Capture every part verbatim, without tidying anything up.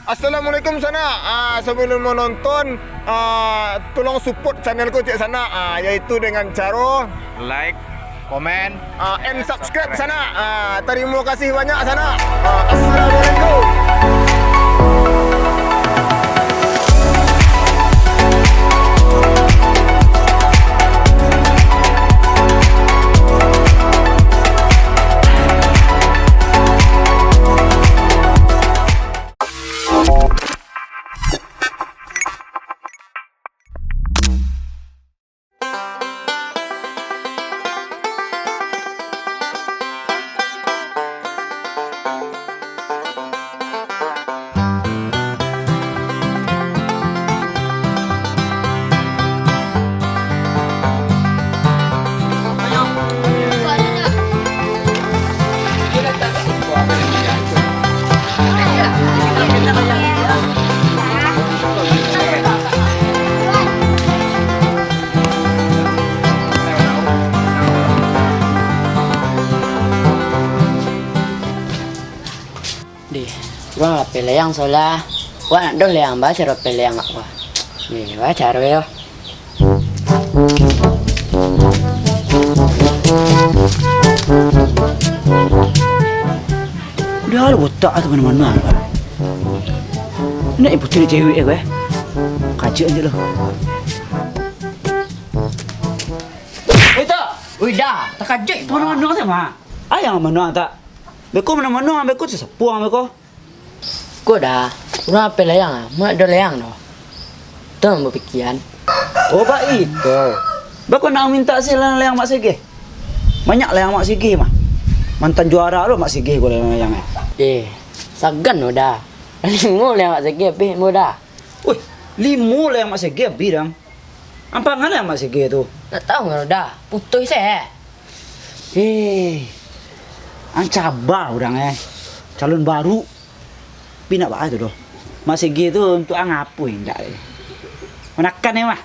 Assalamualaikum sanak. Ah, sebelum menonton, ah, tolong support channel ko cek sanak, ah, yaitu dengan caro like, comment, ah, and subscribe sanak. Ah, terima kasih banyak sanak. Ah, assalamualaikum. Dih, urang lapeh layang solah. Wak nak doh layang, ba caro lapeh layang wak ko. Dih, ba caro yo. Udah lo botak tu mano-mano. Nak ibu cari cewek ko eh. Kacik aja lo. Oi, tak. Oi, dah. Takajuik. Mano-mano tu, mah. Ayang mano tak? Beko mano-mano, beko tu sapuang beko. Ko dah, urang lapeh layang ah, mak ado layang doh. Tu nan bapikian. Oh, baitu. Bako nak mintak si layang Mak Segeh? Banyak layang Mak Segeh mah. Mantan juara lo Mak Segeh ko layang-layang eh. Eh, sagan lo dah. Limo layang Mak Segeh abih mo dah. Wih, limo layang Mak Segeh abih dang. Ampangan layang Mak Segeh tu. Nak tahu nggak lo dah, putuih se. Eh, ang cabar urang eh. Calon baru. Tapi nak baa tu doh. Mak Sigi tu untuak ang apo indak eh. Manakan eh mah.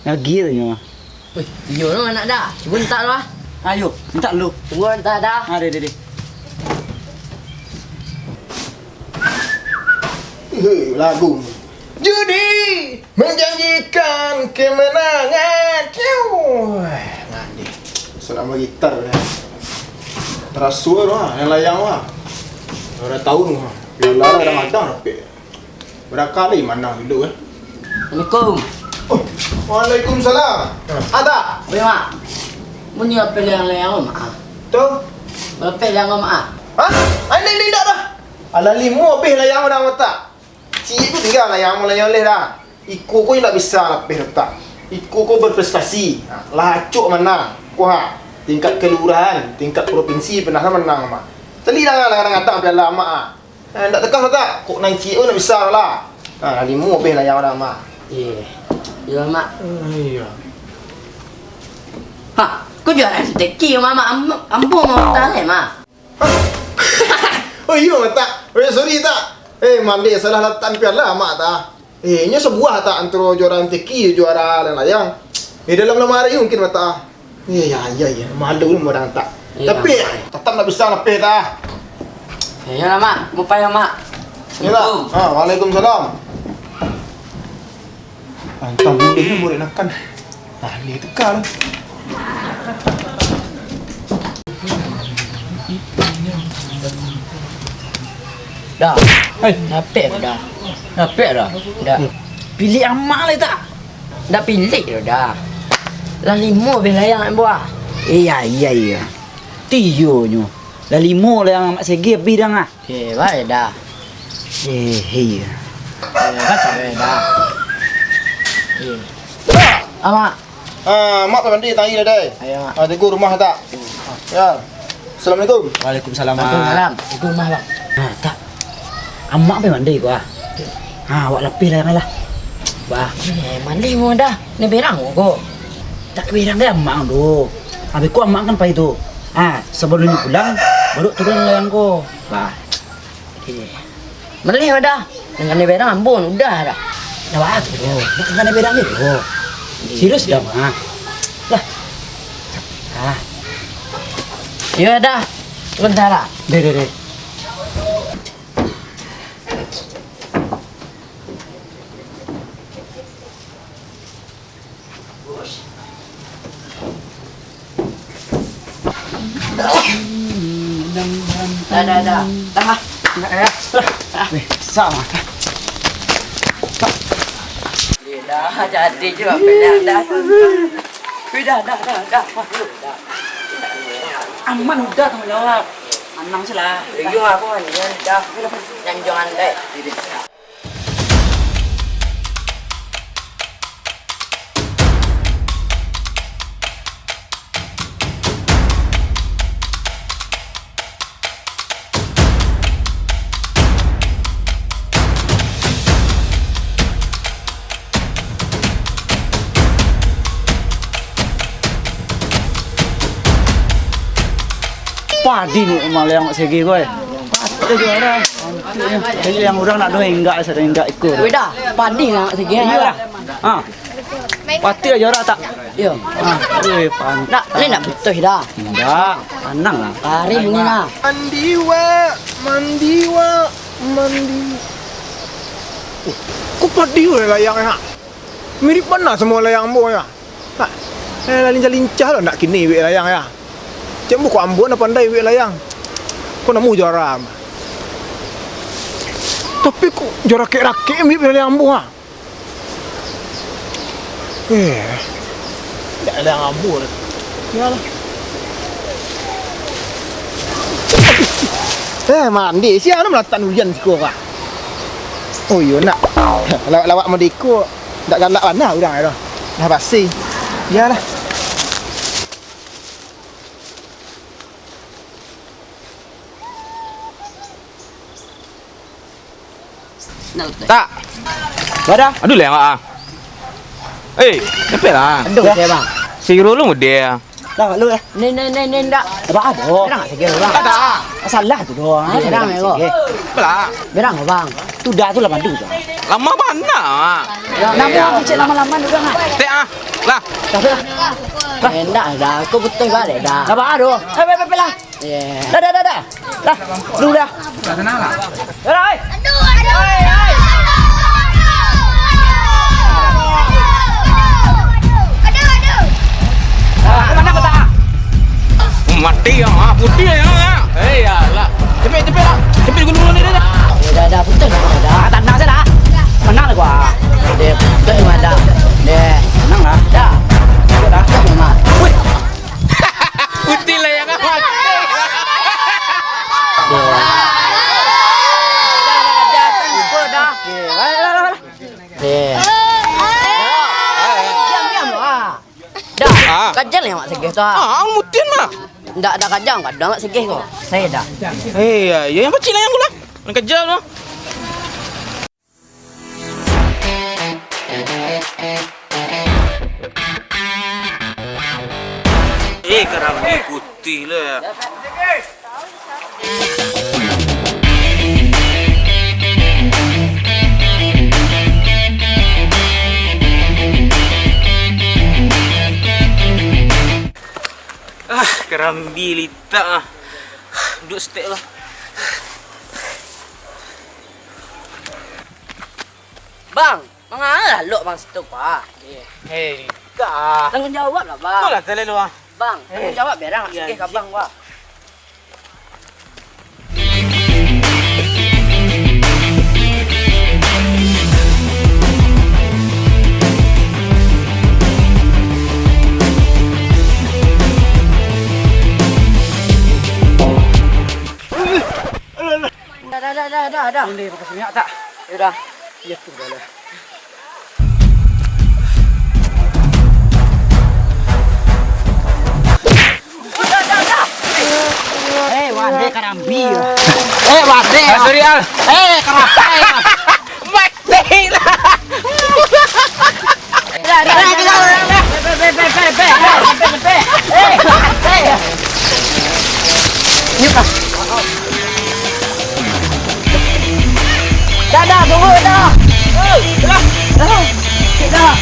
Lagi tu nyo mah. Weh, iyo no anak dah. Cubo mintak lah. Ayo, mintak lu. Tunggu mintak dah. Ah, deh, deh, deh. Hei, lagu. Judi. Menjanjikan kemenangan. Kiu. Nah, ni. Sudah menggitar dah. Teraso tu ah, yang layang tu ah. Dah tahun tu ah. Bila dah madang tapi. Berapa kali manang dulu eh. Assalamualaikum. Oh, waalaikumsalam. Ada. Weh, Mak. Munyo lapeh layang-layang, Mak. Tu. Lapeh layang, Mak. Hah? Ini, ini ndak dah. Alah limo lapeh layang dah matak. Ciek tu tingga lah yang mulai oleh dah. Iko ko indak bisa lapeh dah tak. Iko ko berprestasi. Ha, lah acok manang. Ko ha, tingkat kelurahan, tingkat provinsi pernah lah manang mah. Cali dah kadang-kadang piala mak ah. Eh, indak tekah dah tak. Kok nan ciek tu indak bisa lah. Ha, limo lapeh layang dah mah. Iya. Iya, Mak. Iya. Ha, kok juara M T Q, Mak? Ambo, ambo mau tanya, Mak. Oh iyo, tak. Oh iyo, sorry, tak. Eh, mandeh salah latak piala, Mak, tak. Eh, inyo sabuah, tak, antaro juara M T Q, juara layang-layang. Eh, dalam lamari mungkin, Mak, tak. Eh, ya, ya, ya. Malu ni orang, tak. Tapi, Mak, tetap tak bisa lapeh, tak. Iyolah, Mak. Mau payah, Mak. Iyolah. Assalamualaikum. Ha, waalaikumsalam. Antah bulih ni murid nakan. Nah, ni teka tu. Dah. Hei. Dapek dah. Dapek dah. Dah. Pilih amak lah tak? Dah pilih dah. Lah limo beh layang nak buah. Iya, iya, iya. Tiyo nyo. Lah limo layang amak segi abih dah ngah. Eh, bae dah. Eh, iya. Eh, bae dah. Eh. Amak. Ah, mak pai mandi tadi lah, dai. Ayo, Mak. Ah, tunggu rumah tak? Ya. Assalamualaikum. Waalaikumsalam, Mak. Waalaikumsalam. Tunggu rumah, Bang. Ah, tak. Amak pai mandi ko ah. Ah, awak lapeh lah, lah. Bah. Eh, mandi mau dah. Ni berang ko. Tak berang deh amak tu. Habis ko amak kan pai tu. Ah, sebelum pulang, baru turun layang ko. Bah. Okey. Maleh dah. Nak kanai berang ambo udah dah. Dah bah tu. Nak kanai berang ni tu. Serius dah, Mak. Lah. Ah. Iyo dah. Sebentar lah. Deh, deh, deh. Dah, dah. Dah. Dah, dah. Weh, sama. Dah, jadi je, Bang. Dah, dah. Weh, dah, dah, dah, dah. Aman, udah tanggung jawab. Anang se lah. Iyo, aku mandi, dah. Jangan, jangan, deh. Padi ni maliang Mak Segi, boy. Patut juo dah. Antuiknyo. Jadi yang urang nak doh enggak, sadang enggak ikut. Weh dah, padi nak Mak Segi. Iyolah. Ha. Patut juo dah tak? Iyo. Ha. Weh, pantas. Nak, ni nak putuih dah. Enggak, tanang lah. Kari bunyi lah. Mandi, Wak. Mandi, Wak. Mandi. Oh, kok padi weh layang, ha? Mirip bana samo layang ambo, ha. Ha, eh, lah lincah-lincah lo nak kini iwek layang, ha. Cek ambo ko ambo nan pandai iwek layang. Ko namuah jo aram. Tapi kok jo rakek-rakek iwek layang ambo, ha. Eh, dak layang ambo. Iyolah. Eh, mandi. Sia nan malatak durian siko, ha. Oh, iyo nak. Lawak-lawak mandi ko. Dak galak bana urang tu. Lah basi. Iyolah. Tak. Wadah. Aduh, lewat ah. Eh, nyampe lah. Aduh, saya, Bang. Si Rulu muda. Dah, lu lah. Ni, ni, ni, ni, ndak. Apa, apa? Berang tak sikit, Bang? Tak, tak. Salah tu doang. Berang, ya, Bang. Apalah? Berang, Bang. Tu dah tu lah padu tu. Lama bana. Ya, nama orang kecil lama-lama tu, Bang. Tak ah. Lah. Tak apa lah. Lah. Eh, ndak dah. Aku betul balik dah. Sabar tu. Eh, eh, eh, eh, lah. Dah, dah, dah, dah. Dah. Lu dah. Dah, dah, oi. Aduh, aduh. Oi, oi. Aduh, aduh. Dah, ke mana kau tak? Mati ya, ah, putih ya, ah. Eh, ya lah. Cepet, cepet lah. Cepet gunung ni dah. Ya, dah, dah, putus dah, dah. Ah, tenang saja dah. Tenang lah gua. Dia putus mah dah. Dia tenang lah. Dah. Dah, dah, dah. Wih. Putih lah yang amat. Diam, diam, ah. Dah, ah. Kaja lah yang Mak Segeh tu, ah. Ah, ang mutin mah. Ndak ada kaja, kadang Mak Segeh ko. Saya dah. Eh, ya, ya, yang pacik lah yang gula. Yang kaja tu. Eh, karambia putih lah. Ah, karambia litak ah. Duduak setek lah. Bang, mangalah lok bang situ, Pak. Eh, litak ah. Tanggung jawab lah, Bang. Itulah tadi lu ah. Bang, tanggung jawab berang sikit ka bang, Pak. Dah, dah, dah, dah, dah, dah. Boleh pakai seminyak tak? Ya dah. Ya tu dah lah. Eh, wadeh karambia. Eh, wadeh. Ah, sorry, Al. Eh, karapai. Mati lah. Dah, dah, dah, dah. Be, be, be, be, be. Eh, eh. Yuk, ah. Dah, dah, tunggu dah. Dah. Dah.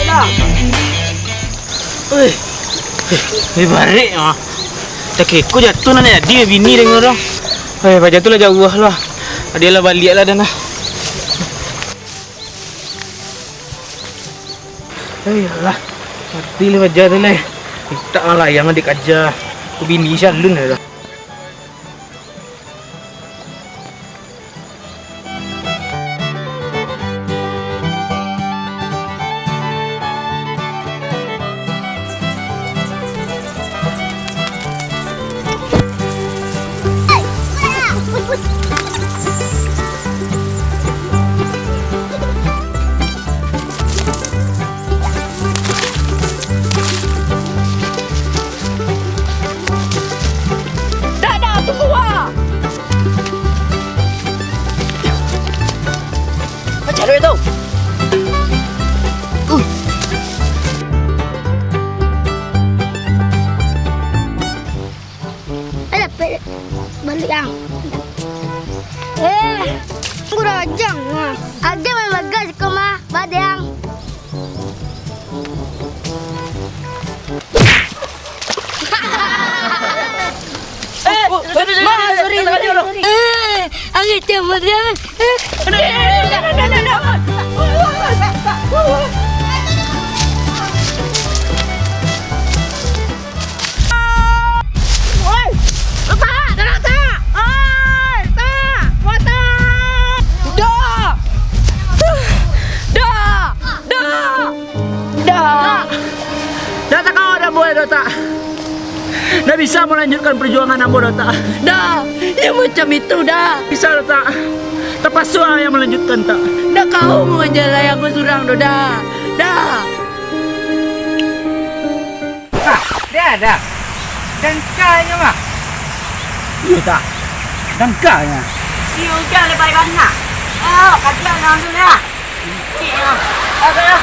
Dah. Oi. Eh, barek ah. Takeko jatuah nak jadi bini dengan orang. Eh, bajatuah lah jauah lah. Dia lah baliak lah dah nah. Eh, alah. Mati lah baja tu lah. Mintak lah layang adik aja. Aku bini si Alun lah dah. Jangan, jangan. Oi! Dah, dah, dah! Oi! Dah! Dah! Dah! Dah! Dah! Dah, tak kawa dah, boy, dah, tak. Dah bisa melanjutkan perjuangan ambo, dah, tak. Dah! Yang macam itu, dah! Bisa, dah, tak. Terpaksa yang melanjutkan, tak. Dah kau mengajar ayah aku surang, dah, dah! Dah! Dah, dah. Dangkanyo mah. Iyo, tak. Dangkanyo. Si Ujang lebai bana. Ah, kajian dalam tu lah. Sikit lah. Agak lah.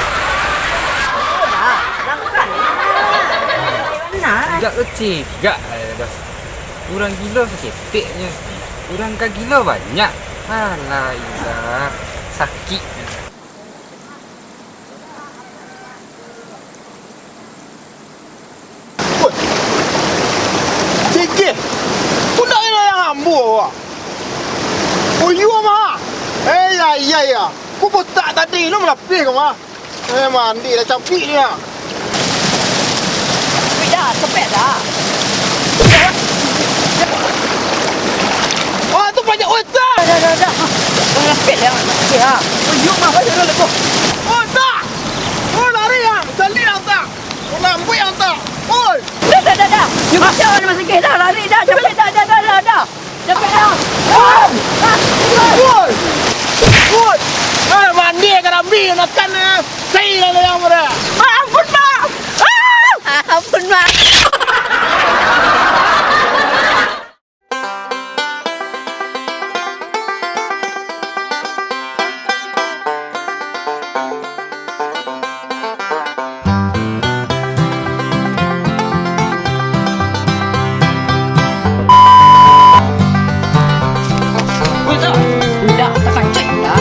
Oh, dah. Dangkan. Lebai bana. Cegak tu cegak, eh, dah. Urang gilo saketek nyo. Urang ka gilo banyak. Alah, ilah. Sakik. Woi. Cigih. Tundak ino yang ambo, wah. Oh, iyo, mah. Eh, ya, ya, ya. Ku botak tadi, lo malapeh ko, mah. Eh, mandi dah capik ni, ah. Dah, cepet dah. Wah, tu banyak otak. Dah, dah, dah. Malapeh dah, malapeh dah. Oh, iyo, mah, baru leko. Otak. Oh, lari, ah. Cari, ah, tak. Lambuik ang tak? Oi! Dah, dah, dah, dah. Yo, kacau dah, masih dah, lari dah, capek dah, dah, dah, dah, dah. Capek dah. Oi! Ah, oi! Oi! Eh, mandi karambia, makan, eh. Cai lah yang murah. Ah, ampun, Mak. Ah! Ah, ampun, Mak. Udah, takacik dah.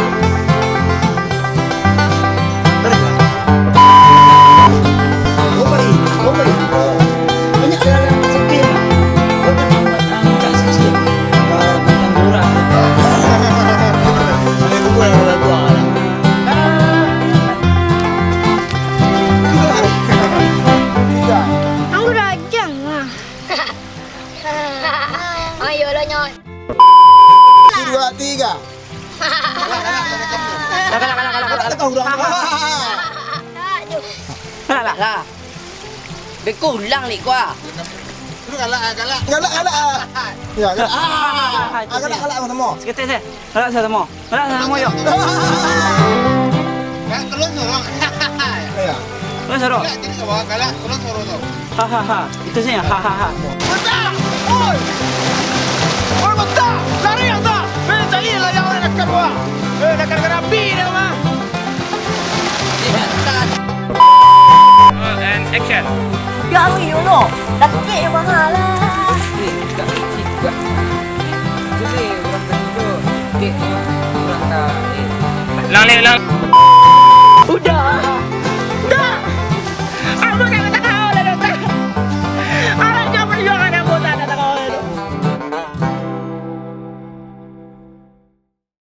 Ang rajang lah. Oh, iyo lo, nyot. Dua, tiga. Galak, galak, galak, galak. Galak, galak, galak, galak. Galak lah. Beko ulang ni, kuah. Galak, galak. Galak, galak. Ya, galak. Ah, galak, galak sama-sama. Seketek, seh. Galak sama-sama. Galak sama-sama, yo. Galak, tolong sorong. Ya. Tolong sorong. Galak, jadi kawan. Galak, tolong sorong tu. Hahaha. Itu sih, hahaha. Bentar! Oi! Oi, bentar! Lari ang tak! Eh, cari lah yang orang dekat, wah. Eh, dekat karapi dia, mah. And action. Gak, yo, lo. Dakik yang mahal lah. Eh, tak kecil juga. Jadi, orang tadi tu, dek, orang tak, eh. Lang, lang, lang.